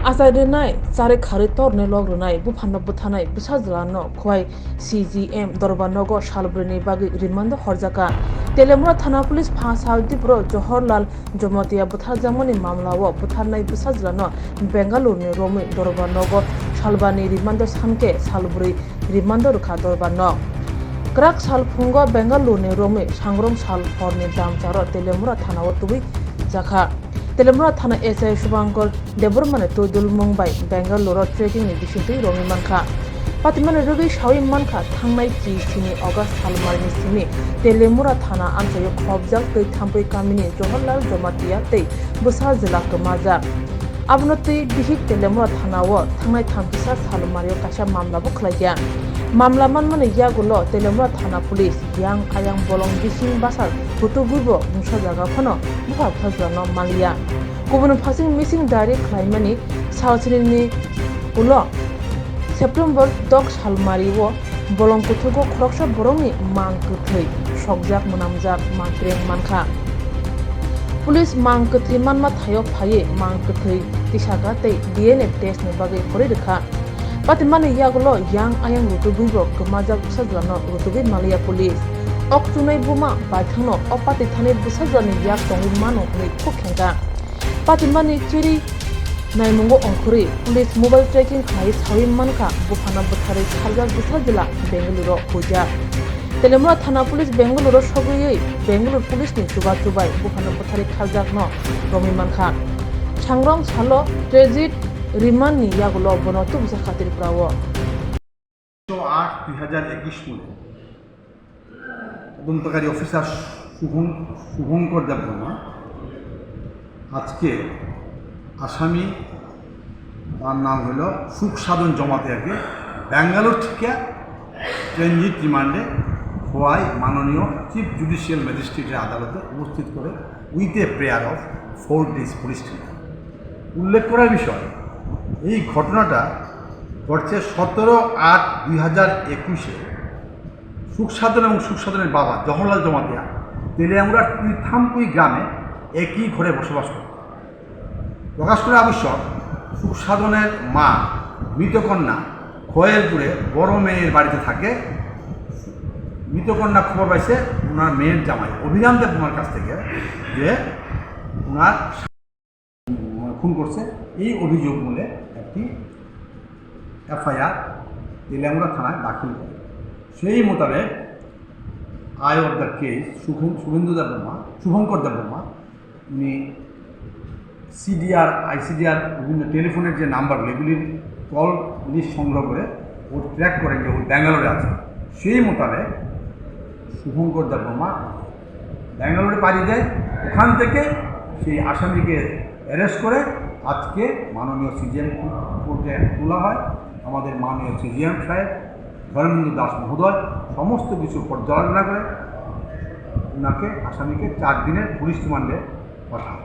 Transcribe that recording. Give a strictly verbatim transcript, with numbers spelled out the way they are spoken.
Achai rwnai, charwi kharwi tornwi lok rwnai, buphano bwtharnai bwsajwlano Khowai C G M Dorbar Nogo salbrwini bagwi rimando horjakha. Telemura Thana Police pha sal Dipro Johorlal Jomatia bwtharjakmani mamlao bwtharnai bwsajwlano Bengaluruni romwi Dorbar Nogo salbani rimando sankhe salbrwi rimando rwkha Dorbar Nog. Kwrak sal phungo Bengaluruni romwi sangrong sal horni damcharo Telemura Thanao tubui jakha. Telemura Thana S I Subhankar Debbarmani twi dulmung bai Bengaluru trekking ni bisingtwi romwi mankha. Patimani rwgwi sawi mankha, thangnai chi sini August salmalni simi Telemura Thana amchaio khobjak tei Thampui kamini Johorlal Jomatia tei bwsa jwla kwmajak. Abono twi bihik Telemura Thana o thangnai thamkisa salmario kaisa mamla bo khlaikha. Mamla manmani yagulo Telemura Thana police yang ayang bolong bising basa kutugwibo mungsa jaga phano bupha bwsajwlano manliya. Kubun phaising missing diary khlaimani salsini ni ulo September dok salmario bolong kuthugo khoroksa borokni mang kwthwi sokjak mwnamjak mangkreng mankha. Police mang kwthwi manma thaio phaiwi mang kwthwi tisaka tei D N A test ni bagwi horwi rwkha. Patimani yagulo yang ayang rutubwibo kwmajak bwsajwlano rutubwi manliya police. Ok chunai buma baithangno o pati thani bwsajwlani yak tongwi mano hwnwi khuk khenkha. Patimani chiri naimungo ongkhorwi police mobile tracking khlaiwi sawi mankha, buphano bwtharwi kharjak bwsajwla Bengaluru huijak. Telemura Thana Police Bengaluru sogwiwi Bengaluru Police ni chuba chubai buphano bwtharwi kharjakno romwi mankha. Sangrong salo transit remand ni yagulo bono tubujak kha Tripura o. আট দুই হাজার একুশ মূলে তদন্তকারী অফিসার শুভং শুভঙ্কর দেববর্মা আজকে আসামি, তার নাম হলো সুখসাধন জমাতিয়াকে ব্যাঙ্গালোর থেকে ট্রানজিট রিমান্ডে খোয়াই মাননীয় চিফ জুডিশিয়াল ম্যাজিস্ট্রেটের আদালতে উপস্থিত করে with a prayer of four days police remand. উল্লেখ করার বিষয়, এই ঘটনাটা ঘটছে সতেরো আট দুই হাজার একুশে। সুখসাধন এবং সুখসাধনের বাবা জওহরলাল জমাতিয়া তেলিয়ামুড়ার টুইথামপুই গ্রামে একই ঘরে বসবাস করত। প্রকাশ করা আবশ্যক, সুখসাধনের মা মৃতকন্যা খয়েরপুরে বড় মেয়ের বাড়িতে থাকে। মৃতকন্যা খবর পাইছে ওনার মেয়ের জামাই অভিরাম দেববর্মার কাছ থেকে যে ওনার খুন করছে। এই অভিযোগ মূলে একটি এফআইআর তেলিয়ামুড়া থানায় দাখিল করে। সেই মোতাবেক I of the case Suvendu Debbarma, Shubhankar Debbarma, উনি সিডিআর, আইসিডিআর বিভিন্ন টেলিফোনের যে নাম্বার, এগুলির কল লিস্ট সংগ্রহ করে ও ট্র্যাক করেন যে ও ব্যাঙ্গালোরে আছে। সেই মোতাবেক শুভঙ্কর দেববর্মা ব্যাঙ্গালোরে পাড়ি দেয়। ওখান থেকে সেই আসামিকে অ্যারেস্ট করে আজকে মাননীয় সিজিএম কোর্টে তোলা হয়। আমাদের মাননীয় সিজিএম সাহেব ধর্মেন্দ্র দাস মহোদয় সমস্ত কিছু পর্যালোচনা করে ওনাকে, আসামিকে চার দিনের পুলিশ রিমান্ডে পাঠান।